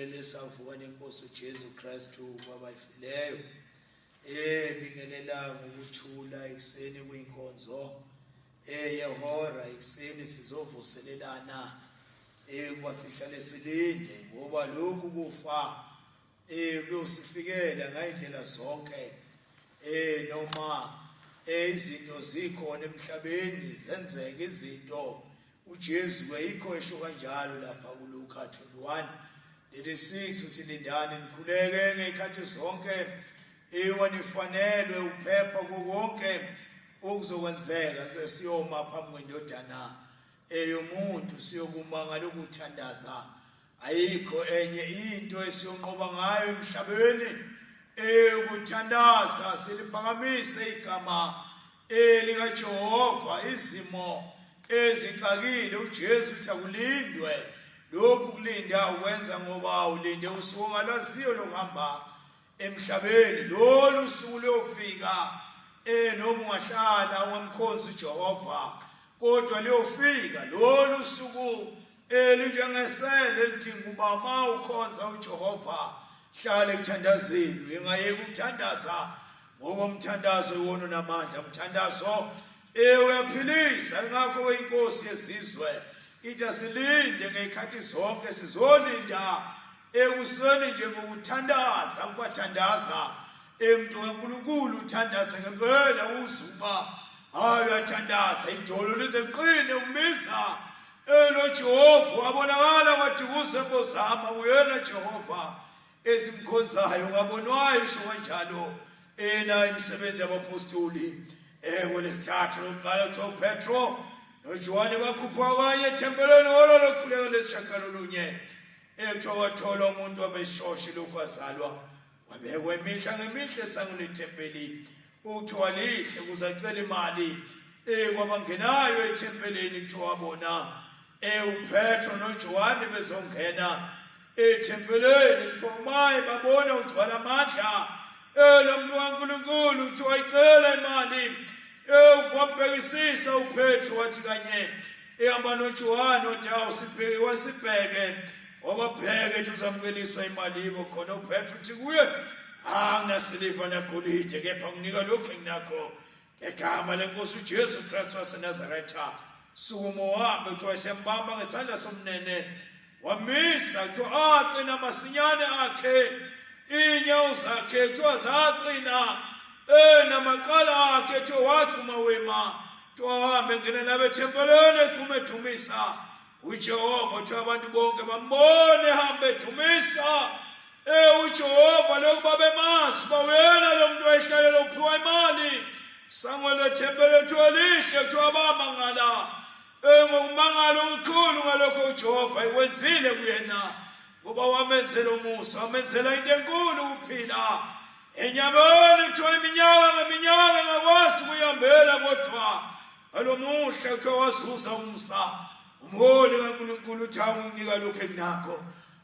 Sibingelele savuka nenkosi uJesu Kristu kwabafileyo. Eh bingelela ngokuthula ekuseni kwinkonzo eh yehora ekuseni sizovuselelana eh kuba sihlale silinde ngoba lokhu kufa eh kuyosifikela ngayindlela zonke eh noma eh izinto zikhona emhlabeni zenzeka izinto uJesu kayikho esho kanjalo lapha kuLuka 21 36 uthi lindani nikhuleke ngezikhathi zonke ewa nifanelwe ukuphepha konke okuzokwenzeka sesiyoma phambi kwendodana eyomuntu siyokuma ngalokuthandaza Ayikho enye into esiyonqoba ngayo emhlabeni eyokuthandaza siliphakamise igama elikaJehova izimo ezixakile uJesu uthi akulindwe lokhu kulinda ukwenza ngoba ulinde usuku ongalwaziyo lokuhamba emhlabeni lolu suku luyofika eh noma ungahlala ungamkhonzi uJehova kodwa luyofika lolu suku elinjengesele elidinga uba uma ukhonza uJehova hlala ekuthandazeni uyengayeki ukuthandaza ngoba umthandazo iwona unamandla umthandazo eh uyaphilisa ingakho inkosi yezizwe ithi asilinde ngezikhathi zonke sizolinda ekuseni nje ngokuthandaza ukwathandaza emntu kaNkulunkulu uthandaze ngempela uzuba hayi uyathandaza idolo lize liqine umbiza elo Jehova wabonakala wathi kuze mbozama uyena Jehova esimkhonzayo ngabonwayo isho kanjalo ena imisebenzi yabapostoli eh ngolesithathu lokuqala kuthiwa uPetro noJohane bakhuphuka kanye ethempelini holo lokhuleka lesishagalolunye Ekuthiwa wathola umuntu wabeshoshe lokhu azalwa wabekwa imihla ngemihla esangweni ethempelini ukuthiwa lihle ukuze acele imali eh kwabangenayo ethempelini kuthiwa bona eh uPetro noJohane bezongena ethempelini kuthiwa maye babona ugcwala amandla eh lo muntu kaNkulunkulu kuthiwa icela imali eh wabhekisisa uPetro wathi kanye ehamba noJohane wathi awu sibheke wasibheke wababheke ethi uzamukeliswa imali yibo khona uPetro uthi kuye anginasiliva nagolide kepha nginika lokhu enginakho ngegama lenkosi uJesu Kristu waseNazaretha sukuma uhambe kuthiwa esembamba ngesandla somnene wamisa kuthiwa aqina masinyane akhe iy'nyawo zakhe kuthiwa zaqina enamaqala akhe kuthiwa wagxuma wema kuthiwa hambe ngena nabe ethempeleni egxuma edumisa uJehova kuthiwa abantu bonke bambone ehambe edumisa Eh uJehova lokhu babemazi bawuyena lo muntu wayehlalela uphiwa imali sangweni lethempeli lethu elihle kuthiwa bamangala Eh ngokumangala okukhulu ngalokho uJehova ekwenzile kuyena ngoba wamenzela umusa wamenzela into enkulu ukuphila enyameni kuthiwa iminyaka ngeminyaka engakwazi ukuyihambela kodwa ngalomuhla kuthiwa wazuza umusa umholi kaNkulunkulu uthi awunginika lokhu enginakho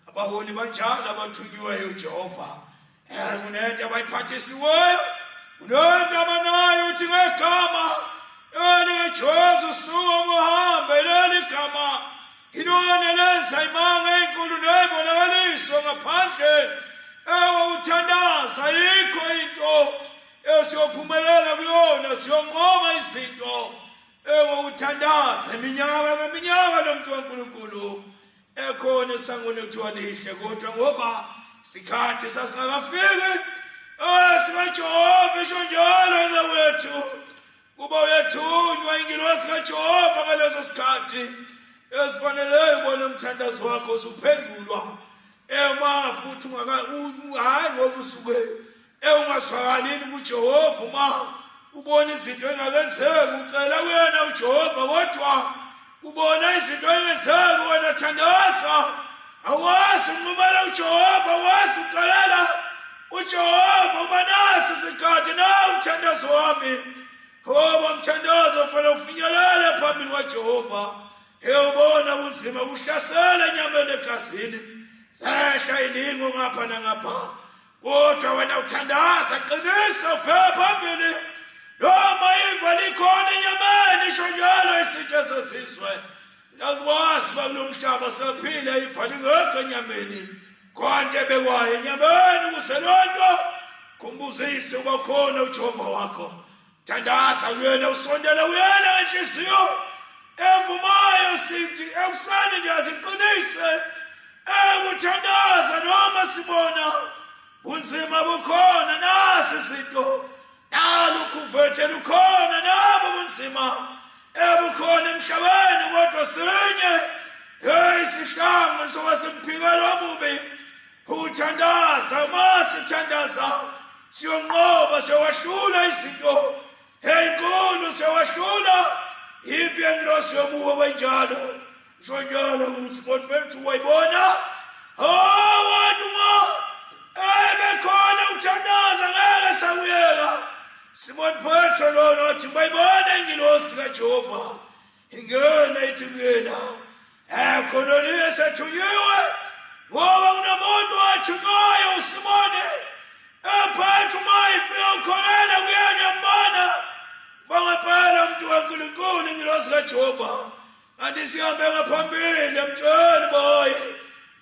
abaholi banjalo abathunyiweyo uJehova Eh kunento abayiphathisiweyo kunento abanayo uthi ngegama elikaJesu suka uhambe leli gama ilona lenza imanga enkulu neyibonakaliso ngaphandle ewe uthandaza ayikho into esiyophumelela kuyona siyonqoba izinto ewe uthandaza iminyaka ngeminyaka lo muntu kaNkulunkulu ekhona esangweni kuthiwa lihle kodwa ngoba sikhathi sasingakafiki sikaJehova isho njalo wethu kuba uyathunywa ingilosi kaJehova ngaleso sikhathi esifaneleyo ubona umthandazo wakho usuphendulwa ema futhi ungaka hayi ngoba usuke ewungazwakalini kuJehova uma ubona izinto engakenzeki ucela kuyena uJehova kodwa ubona izinto engenzeki wena thandaza awazi unqumela uJehova awazi ucelela uJehova uba naso isikhathi na umthandazo wami ngoba umthandazo ufanele ufinyelele phambili kwaJehova eyobona kunzima kuhlasela enyameni egazini zehla ilingo ngapha nangapha kodwa wena uthandaza qinisa ubheka phambili noma iva likhona enyameni isho njalo isinto sesizwe yazikwazi uba kulo mhlaba siyaphila iva lingekho enyameni Konke ebekwayo enyameni ukuze loo nto khumbuzise uba khona uJehova wakho. Thandaza kuyena, usondele kuyena ngenhliziyo evumayo. Sithi ekuseni nje asiqinise ekuthandaza noma sibona bunzima bukhona, nasi izinto nalukhuvethe lukhona, nabo bunzima ebukhona emhlabeni, kodwa sinye hey sihlangu soba simphikela omubi uthandaza. Uma sithandaza siyonqoba, siyowahlula izinto eyinkulu, siyowahlula impi yengilosi yomubo kwenjalo. Sho njalo ukuthi kodwa bethu wayibona wathi uma ebekhona uthandaza ngeke sakuyeka. Simon Petro lona wathi bayibona ingilosi kaJehova ingena ithi kuyena Kornelius ethunyiwe, ngoba kunomuntu wathunywayo uSimone ephethe uma ifika ukholela kuyena yambona bangempela umuntu kaNkulunkulu ingilosi kaJehova. Kanti sihambe ngaphambili emtsheli boy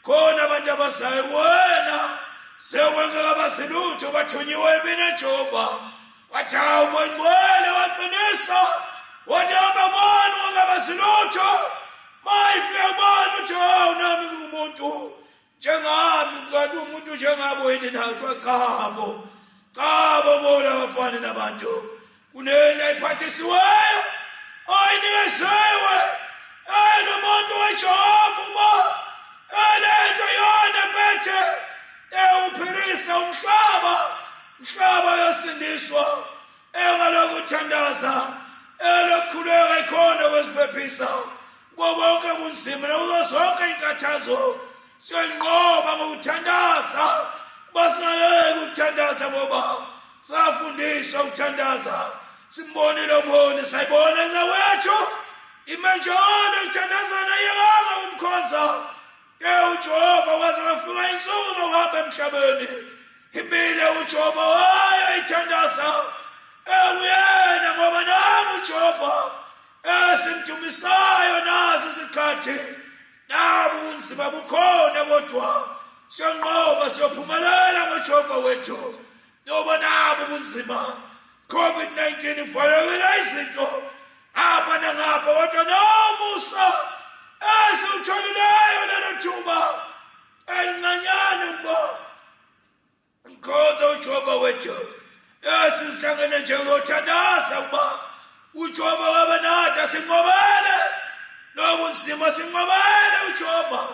khona abantu abazayo kuwena sekwengeke basilutho bathunyiwe mina Jehova. Wathi hawu moyingcwele waqinisa wathi hamba bona ungabasilutho mayifike ubona uthi hawu nami ngingumuntu njengami kanti umuntu njengabo yini na? Kuthiwa chabo chabo bona abafani nabantu, kunento ayiphathisiweyo oyinikeziwe enomuntu weJehova uba elento yona phethe ewuphilisa umhlaba, mhlaba yosindiswa engalokuthandaza elokukhuleka ikhona kweziphephisa kubo bonke bunzima nakuzo zonke inkathazo. Siyayinqoba ngokuthandaza, kuba singayeki ukuthandaza ngoba safundiswa ukuthandaza. Simbonile umholi, sayibona inceku yethu ime njalo ithandazana, iyekanga umkhonza ke uJehova waze wafika insuku zokuhamba emhlabeni. Imile uJehova wayo ithandaza ekuyena ngoba nangu uJehova esimdumisayo nazi isikhathi nabo ubunzima bukhona, kodwa siyonqoba, siyophumelela ngoJehova wethu ngoba nabo ubunzima. COVID-19 ivalekile izinto apha nangapha, kodwa nomusa esiwutholileyo lelo thuba elincanyane ukuba mkhonza uJehova wethu esihlangene nje uzothandaza ukuba uJehova wabenathi asinqobele lobunzima, sinqobele uJehova.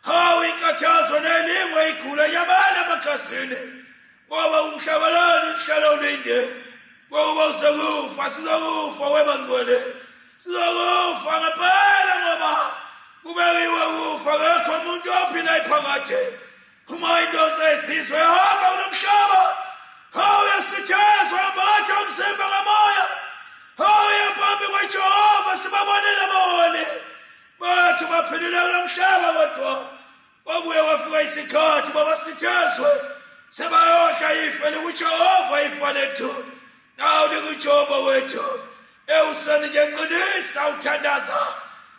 Hawu inkathazo nelingwe igula yabana amakhazini ngoba umhlaba lona uhlala ulinde ngokuba uzokufa. Sizokufa webangcwele, sizokufa ngempela ngoba kubekiwe ukufa, akekho umuntu ophila iphakade. Uma indonsa yesizwe ehamba kulo mhlaba, hawu yasithezwa yambatha umzimba kamoya, hawu yaphambi kwaJehova. Sibabonile abaholi bathu baphilile kulo mhlaba, kodwa kwabuye kwafika isikhathi babasithezwe sebayodla ife likuJehova. Ifa lethu nawu likuJehova wethu. Ewuseni nje qinisa uthandaza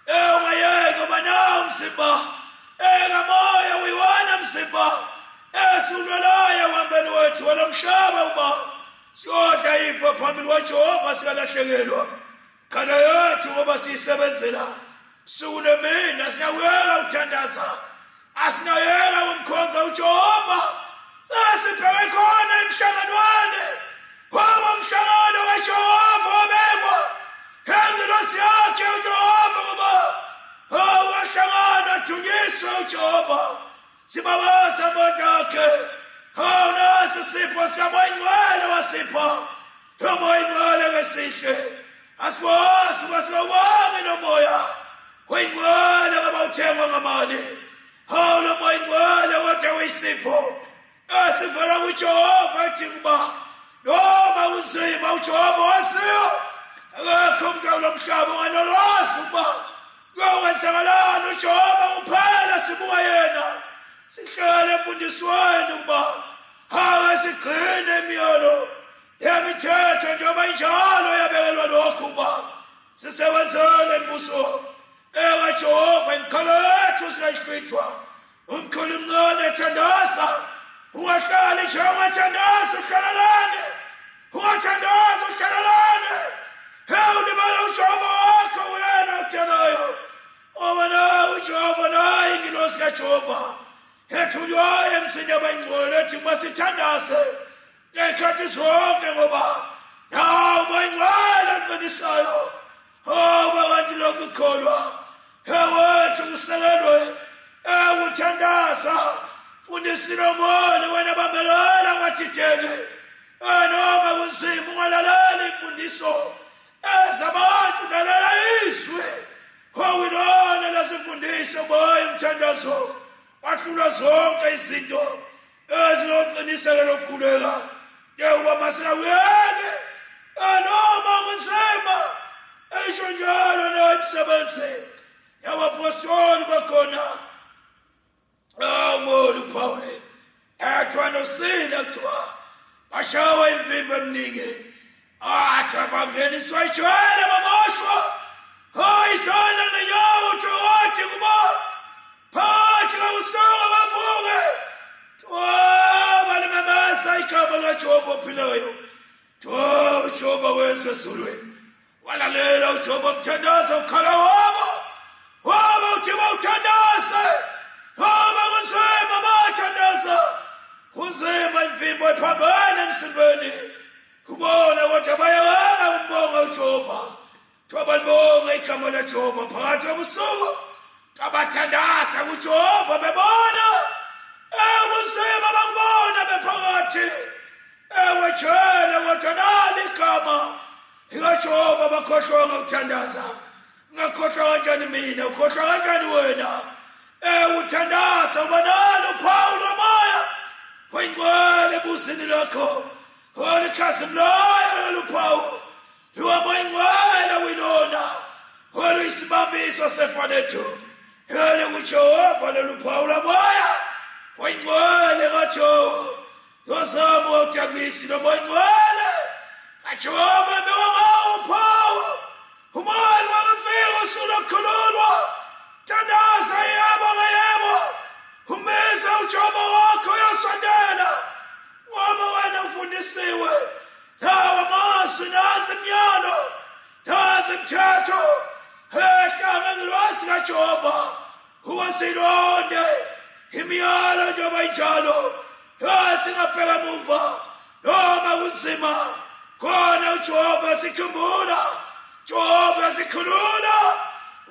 ewungayeki uba nawo umzimba ekamoya uyiwona mzimba esiwulwelayo ekuhambeni wethu walo mhlaba uba siyodla ifa phambili kwaJehova, singalahlekelwa khanda yethu ngoba siyisebenzela suku nemini. Asinakuyeka ukuthandaza, asinayeka ukumkhonza uJehova. Sesibheke khona emhlanganweni ngoba umhlangano kaJehova wabekwa engilosi yakhe uJehova kuba wahlangana adunyiswe uJehova. Sibabaza amandla akhe. Hawu nasi isipho sikaMoya Ingcwele, wasipha uMoya Ingcwele ngesihle. Asikwazi uba singawubongi nomoya oyingcwele ngoba uthengwa ngamali. Hawu lo moya ingcwele kodwa uyisipho esivela kuJehova ethi kuba noma kunzima uJehova wasiyo akekho umuntu kulo mhlaba onganolwazi ukuba kuyokwenzakalani. UJehova kuphela sibuka yena, sihlele emfundisweni ukuba hake sigcine imiyalo yemithetho njengoba injalo yabekelwa lokhu uba sisebenzele imbuso ekaJehova. Imikhalo yethu singayihlwithwa umkhulu mncane ethandaza. Ungathandazi uhlalelane, ungathandazi uhlalelane. Hey, ulibala uJehova wakho wena uthelayo. Ngoba nawe uJehova naye ingilosi kaJehova ethunywayo emsini yabayingcwele ethi masithandaze ngey'khathi zonke ngoba nawe ubayingcwele oqinisayo. Ngoba kanti lokhu kukholwa ewethu kusekelwe ekuthandaza. Fundisile omole wena bambelela ungathitheki, noma kunzima ungalaleli imfundiso ezabantu, lalela izwi owilona lasifundisa boy umthandazo wahlula zonke izinto eziyoqiniseka lokukhuleka ke uba masingakuyeke noma kunzima. Esho njalo nayo imisebenzi yabapostoli bakhona awumoli uPawuli athiwa nosila kuthiwa bashawa imvimbo eminingi, athiwa bangeniswa ejele baboshwa, hayi izandla nenyawo, uthi kubo phakathi kabusuku bavuke, thiwa balimemeza igama likaJehova ophilayo, thiwa uJehova wezwe ezulwini walalela uJehova mthandaza ukhala wabo wabo uthi bawuthandaze ngoba kunzima, bathandaza kunzima, imvimbo iphambene emzimbeni kubona, kodwa bayawanga umbonga uJehova. Thiwa balibonga igama laJehova phakathi kobusuku, abathandaza kuJehova bebona ubunzima bakubona bephakathi ewejele, kodwa nali igama likaJehova bakhohlwa ngokuthandaza. Ngakhohlwa kanjani mina, ukhohlwa kanjani wena uthandaza uba nalo uphawu lomoya oyingcwele ebusini lakho olikhazimulayo. Lolu phawu luwamoya ingcwele wilona oluyisibambiso sefanethu elikuJehova, lolu phawu lomoya oyingcwele kaJehova. Yozama wawutabisi lomoya ingcwele kaJehova bewangawo uphawu umoya wakafika usulokhululwa. Thandaza, yebo ngeyebo, umise uJehova wakho uyasondela, ngoba wena ufundisiwe lawa mazwi, nansi imiyalo, nansi imithetho ehlanga ngelwazi kaJehova uba silonde imiyalo njengoba injalo, singabheka muva noma kunzima khona uJehova sikhumbula, Jehova sikhulula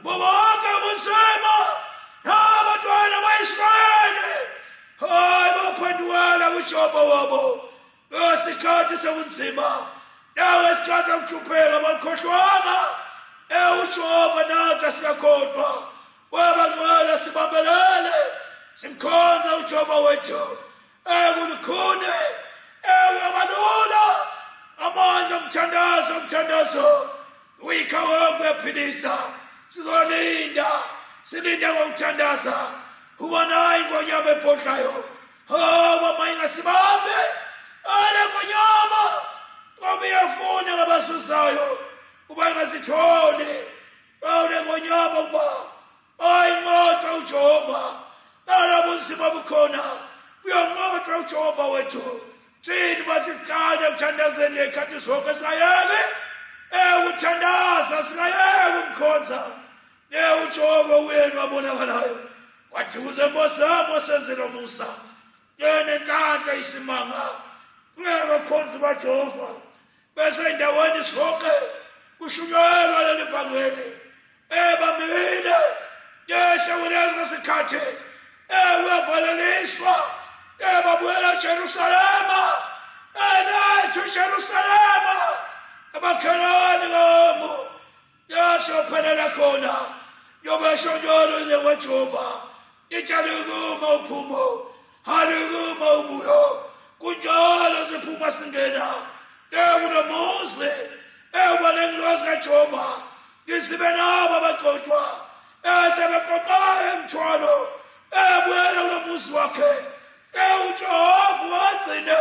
bonke ubunzima nabantwana ba-Israyeli. Hayi, baphendulela kuJehova wabo ngesikhathi sobunzima nawe isikhathi sokuhlupheka, bakhohlwanga uJehova, nathi asikakhohlwa. Wabangcwele sibambelele simkhonza uJehova wethu ekulukhuni ekuyabalula amandla omthandazo, umthandazo uyikhawo kuyaphilisa. Sizolinda, silinde ngokuthandaza ubona ingonyama ebhodlayo. Hawa, mayingasibambe ale ngonyama ngoba iyafuna ngabasusayo uba ingazitholi awule ngonyama ukuba ayinqotshwa uJehova. Nalabo bunzima bukhona kuyanqotshwa uJehova wethu. Thini basiqale ekuthandazeni ngey'khathi zonke, singayeki ukuthandaza, singayeki umkhonza uJehova uyena wabonakalayo kwathi kuze mbosamo senzela umusa nenhlanhla isimanga ngabakhonzi baJehova bese endaweni sonke kushunyelwa leli vangeli ebamile yeshe kuleso sikhathi uyavaleliswa ebabuyela eJerusalema, elethu iJerusalema abakhelwane kamo yasophelela khona yobesho njalo nje kwaJoba itshalikuma uphumo halikuma ubuyo kunjalo siphuma singena ekunomuzi ekubalengilwazi kaJoba ngisibe nabo abagcotshwa esebeqoqayo emthwalo ebuyela kulo muzi wakhe ewuJehova wagcine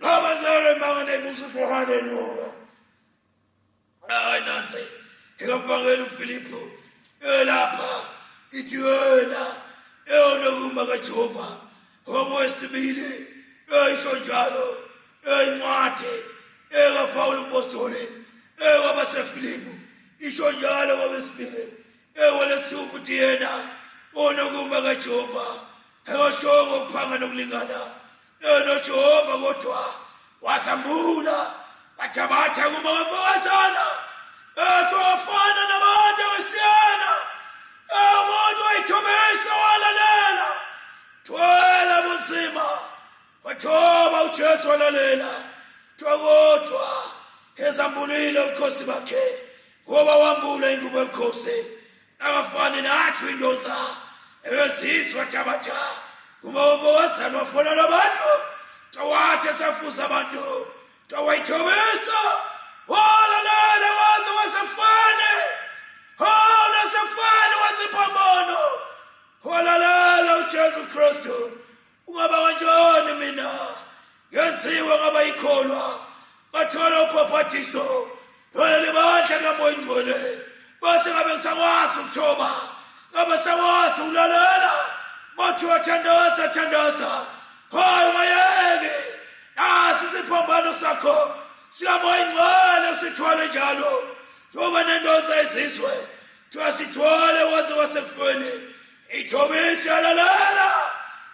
ngabazalwane mangane ibusiswa. Haleluya. Hayi, nansi ikamvangeli uFiliphu elapha ithi wena eyonokuma kaJehova okwesibili. Eyisho njalo eyincwadi ekaPawulu umpostoli ekwabaseFilipu, isho njalo kwabesibili ekwelesithupha ukuthi yena onokuma kaJehova akashongo ukuphanga nokulingana enoJehova, kodwa wasambula wathabatha kuma wemfokazana ethi wafana nabantu abesiyana umuntu wayithobisa walalela thwela bunzima wathoba uJesu walalela kodwa ezambulile ubukhosi bakhe ngoba wambula ingubo yobukhosi akafani nathi indoda eyozizwa thabatha kuma wazalwa wafona labantu tawathi esafuza abantu tawayithobisa walalela waze wasefane hona sefane wasiphambano walalela uJesu Kristu ungaba kanjani mina ngenziwe ngaba ikholwa ngathola ubhaphathiso lona libandla likamoya ingcwele bese ngabe ngisakwazi ukuthoba ngabe sakwazi ukulalela mathi wathandaza thandaza hayi ungayeki nasi isiphambano sakho sikamoya ingcwele usithwale njalo njengoba nendonsa izizwe kuthiwa sithwale waze wasefweni ithobisi yalalela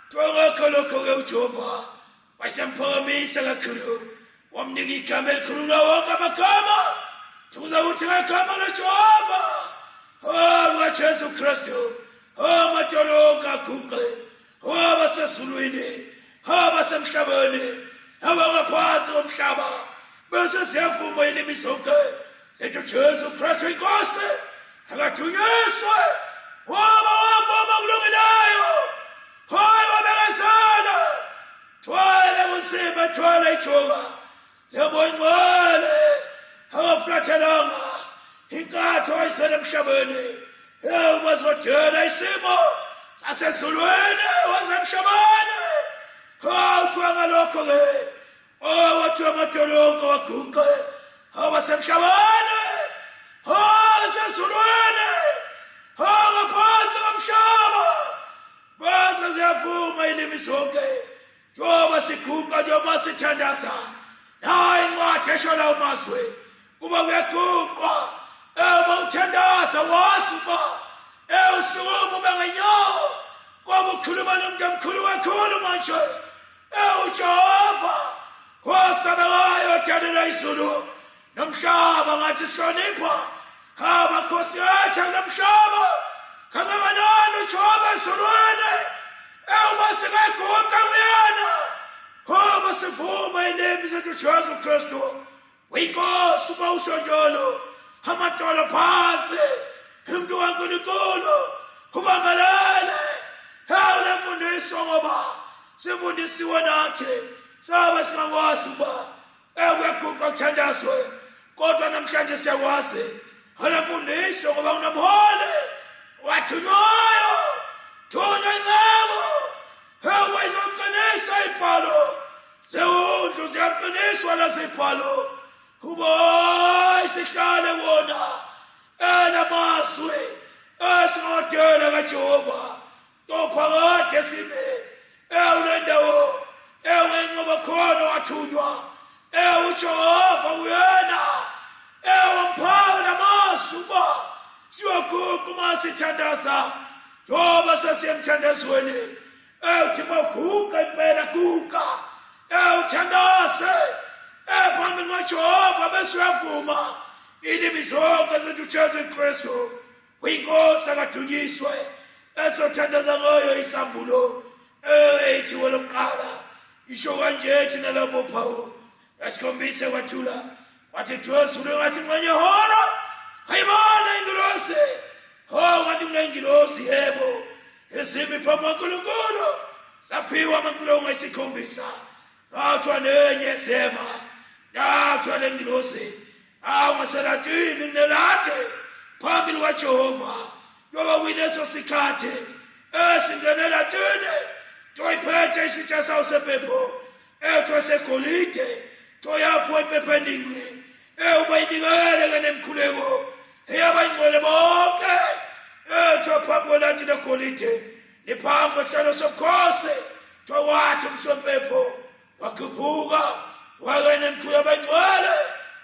kuthiwa ngakho lokho-ke ujehova wasemphakamisa kakhulu wamnika igama elikhulula wonke amagama kuza kuthi ngegama lejehova oh lukajesu kristu oh amadolo onke aguqe oh abasezulwini oh abasemhlabeni abangaphansi komhlaba bese siyavuma ilimi zonke zethu Jesu Kristu inkosi akathunyiswe waba wavuma kulungileyo hayi wabekezela thwele bunzima thwele ijoka lebo ingcwele akaflathelanga inkatho ayisele emhlabeni ubazodela isimo sasezulwini wasemhlabeni kuthiwa ngalokho-ke Oh, wathiwa amadolo onke waguqe abasemhlabeni abasezulwini ngaphansi komhlaba baze ziyavuma ilimi zonke njengoba siguqa njengoba sithandaza nayi incwadi esho lawo mazwi kuba kuyaguqwa uma uthandaza wazi uba usukuma ube ngenyawo ngoba ukhuluma nomuntu omkhulu kakhulu manje ewujehova wasabekayo odalela izulu nomhlaba ngathi hlonipha amakhosi ethu kulomhlaba kangakanani ujehova ezulwini ewuba singaguqa kuyena uma sivuma ilimi zethu Jesu Kristu uyinkosi uma usho njalo amadolo phansi umuntu kaNkulunkulu ubambelele hawu le mfundiso ngoba sifundisiwe nathi sabe singakwazi ukuba ekuyaguqa kuthandazwe kodwa namhlanje siyakwazi ngale mfundiso ngoba unomholi wathunywayo thunywa inceku ewe izoqinisa ibhalo zewundlu ziyaqiniswa lezibhalo kuba sihlale wona enamazwi esingawadela kaJehova tophakade sime ewule ndawo ewenqoba khona wathunywa ewuJehova uyena ewamphawu namazwi uba siyoguqa uma sithandaza ngoba sesiyemthandazweni Ewuthi maguqa impela guqa. Ewuthandaze. Ephambili kwaJehova bese uyavuma. Ilimi zonke zethu Jesu Kristu. Uyinkosi akadunyiswe. Esothandaza ngayo isambulo. Ethi wolokuqala. Isho kanje thina lapho phawu. Yasikhombise kwathula. Wathi Jesu ngathi ngxenye hora. Hayibona ingilosi. Ho ngathi kunengilosi yebo. Ezimi phambi kwaNkulunkulu. Saphiwa amankulumo esikhombisa. Ngathiwa nenye zema. Yathiwa lengilosi. Awu ngaselatini kunelade phambili kwaJehova. Ngoba kuyileso sikhathi esingenela tini. Toyiphethe isitsha sawo sempepho. Ethiwa segolide toyapho impepho eningi ewubayinikele ke nemkhuleko eyabayingcwele bonke ethiwa phambi kwelathi legolide liphambi kwehlalo sobukhosi thowathi umsompepho Wakhuphuka wangena emkhulu abangcwele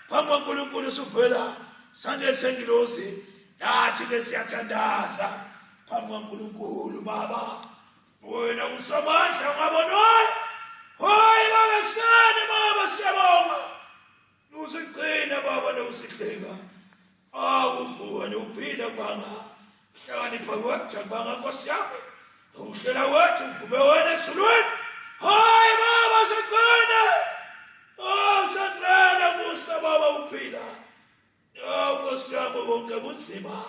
phambi kwaNkulunkulu usuvela sandleni sengilosi. Nathi ke siyathandaza phambi kwaNkulunkulu Baba. Wena usomandla ungabonwayo. Hayi baba sane baba siyabonga. Usigcina baba nokusigcina. Awuvuka nokuphila kubanga. Hlakanipha kwethu kubanga Nkosi yami. Ukuhlela kwethu kuvume wena ezulwini. Hayi baba sigcine. Oh sacela kusa baba uphila. Oh Nkosi yami konke kunzima.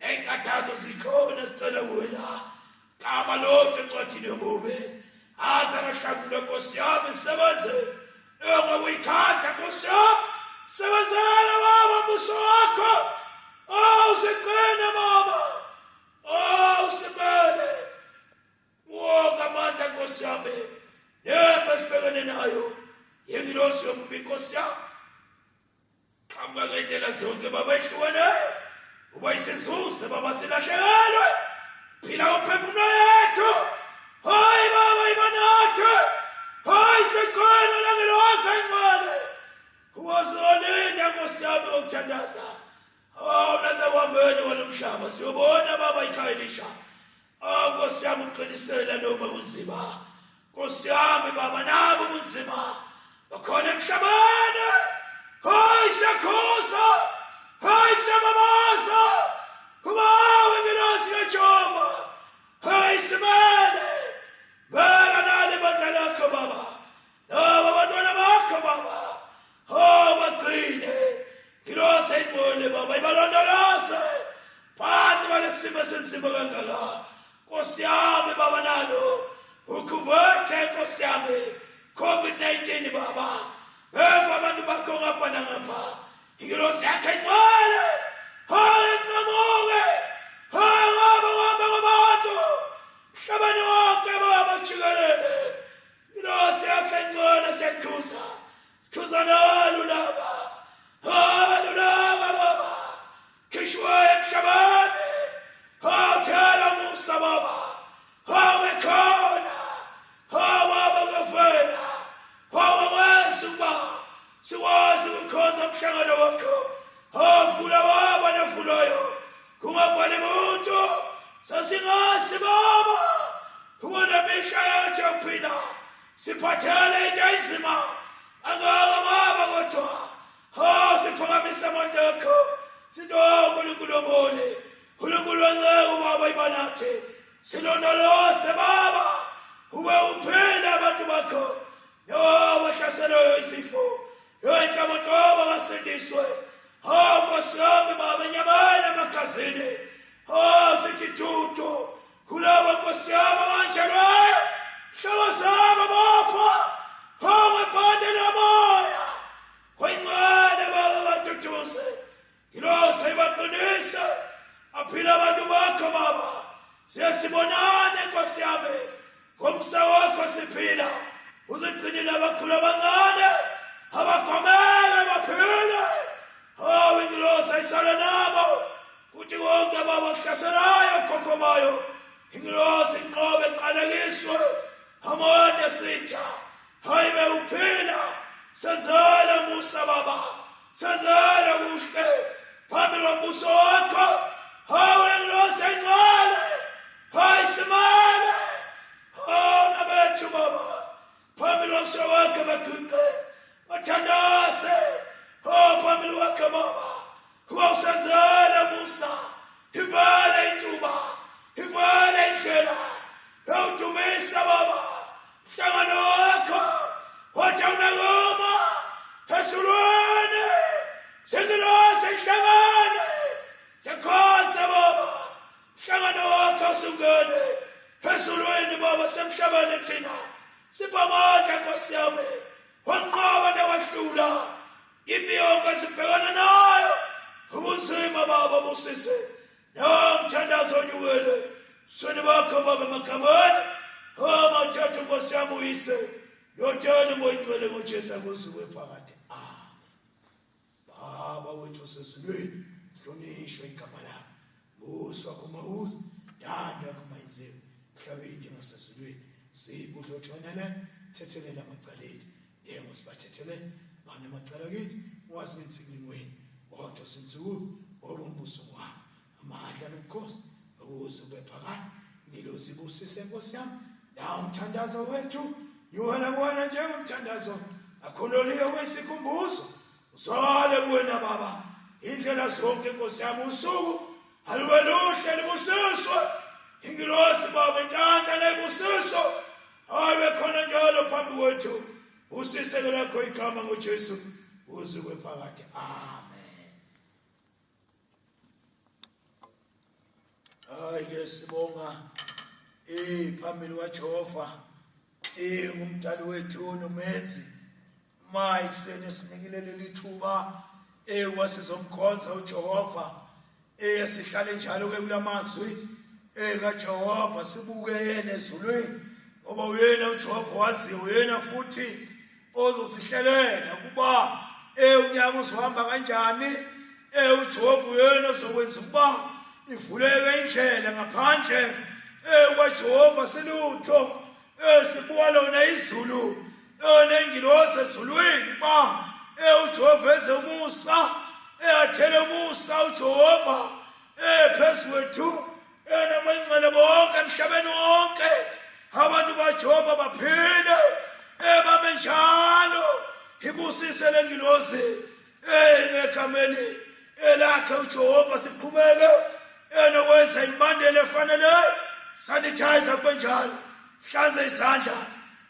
Inkathazo zikhona sicela wena. Gama lodwa encwadini yobubi. Aze angahlangulwe Nkosi yami sebenze. Engakuyikhanda Nkosi yami. Sebenzela baba mbuso wakho. Oh sigcine baba. Oh simele. Wonke amandla Nkosi yami. Nempi esibhekene nayo. Yengilosi yomubi Nkosi yami. Qhamuka ngendlela zonke baba ehlukeneyo uba isizuze baba silahlekelwe phila umphefumulo yethu hayi baba ibanathi hayi sicela langelosa ingcwele uwazolinda nkosi yami ngokuthandaza awunathi akuhambeni wena umhlaba siyobona baba ikhaya elisha awu nkosi yami uqinisela noma kunzima nkosi yami baba nabo kunzima bakhona emhlabeni hayi siyakhuza hayi siyababaza kubawe ngilosi kaJehova hayi simele bela nale bandla lakho baba laba abantwana bakho baba oh bagcine ngilosi ayingcwele baba ibalondoloze phansi balesimo esinzima kangaka Nkosi yami baba nalo ukhuvethe Nkosi yami COVID-19 baba beva abantu bakho ngapha nangapha ingilosi yakhe ingcwele hayi nqamuke hayi ngaba ngaba ngabantu mhlabeni wonke baba jikelele ingilosi yakhe ingcwele siyakhuza sikhuza nalo laba hayi laba baba khishwa emhlabeni hawuthela musa baba hawekhona hawaba kuyofela hawakwazi ukuba sikwazi ukukhonza umhlangano wakho havula baba navulayo kungavali muntu sasingasi baba kuwona mihla yethu yokuphila siphathele into enzima angaka baba kodwa Ha siphakamisa amandla akho. Sithi oh uNkulunkulu omholi. uNkulunkulu wenceku baba ibanathi. Silondoloze baba. Ube uphila abantu bakho. Yo bahlaselwe isifo. Yo inhlobonhlobo basindiswe. Ha Nkosi yami baba enyameni emakhazini. Ha sithi dudu. Kulabo Nkosi yami abanjelweyo. Hlobo zabo bapha. Ha ngebhande lomoya. Oyingcwele baba baduduze. Ngilosi ibaqinise. Aphila abantu bakho baba. Siye sibonane Nkosi yami. Ngomsa wakho siphila. Uzigcinile abakhulu abancane. Abakhomele baphile. Hawu ingilosi ayisale nabo. Kuthi wonke baba kuhlaselayo khokho bayo. Ingilosi inqobe iqalekiswe. Amande sitha. Hayi bewuphila senzela musa baba senzela kuhle phambi kombuso wakho hawu lengilosi engcwele hayi simale hawu nabethu baba phambi kombuso wakho baguqe bathandaze hawu phambi kwakho baba kuba usenzela musa ivale intuba ivale indlela yawudumisa baba mhlangano wakho wathi awunakuma ezulwini sengilosi ihlangane sikhonze baba mhlangano wakho usungene ezulwini baba semhlabeni thina sipha amandla nkosi yami wanqoba newahlula impi yonke sibhekana nayo ubunzima baba busise Nomthandazo onyukele sweni bakho baba emagameni amathathu nkosi yami uyise notshani ngoyingcwele ngojesu akuzuwe phakade amen baba wethu osezulwini hlonishwe igama lakho mbuso wakho mawuze ntando yakho mayenziwe emhlabeni njengasezulwini sipho uthonele Thethelela amacala ethu njengoba sibathethelele banamacala kithi, ungasingenisi ekulingweni kodwa usindise kuwo, ngoba umbuso wakho, amandla nobukhosi ukuze ube phakade. Ngilozi ibusise, Nkosi yami, nawo umthandazo wethu nyuwela kuwena njengomthandazo akhuloliwe kwesikhumbuzo. Uzwakale kuwena, Baba, indlela zonke, Nkosi yami. Usuku alube luhle, libusiswe. Ingilosi, Baba, inhlanhla nebusiso ayibe khona njalo phambi kwethu. Usiseke lakho igama ngoJesu uze kwephakathi. Amen. Hayi ke, sibonga phambili kwaJehova, ngumdali wethu nomenzi. Ma ekuseni sinikile leli thuba wasizomkhonza uJehova. Sihlale njalo ke kulamazwi kaJehova, sibuke yena ezulwini, ngoba uyena uJehova waziyo, uyena futhi ozosihlelela kuba unyaka uzohamba kanjani. UJehova uyena ozokwenza ukuba ivuleke indlela. Ngaphandle kwaJehova silutho. Sibuka lona izulu nengilosi ezulwini uba uJehova enze umusa, athele umusa uJehova phezu kwethu namangcwele bonke emhlabeni wonke. Abantu baJehova baphile, bame njalo. Ibusise lengilosi ngegameni elakhe uJehova. Siqhubeke enokwenza imibandela efaneleyo, sanitizer, kube njalo, hlanze izandla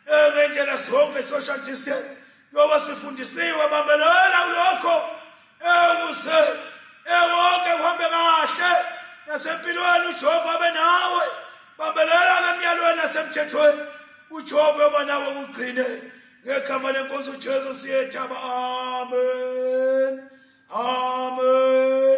ngendlela zonke, social distance, ngoba sifundisiwe. Bambelela kulokho ukuze wonke kuhambe kahle nasempilweni, uJehova abe nawe. Bambelela emyalweni nasemthethweni, uJehova yoba nawe kugcine. Ngegama lenkosi uJesu siyethaba. Amen, amen.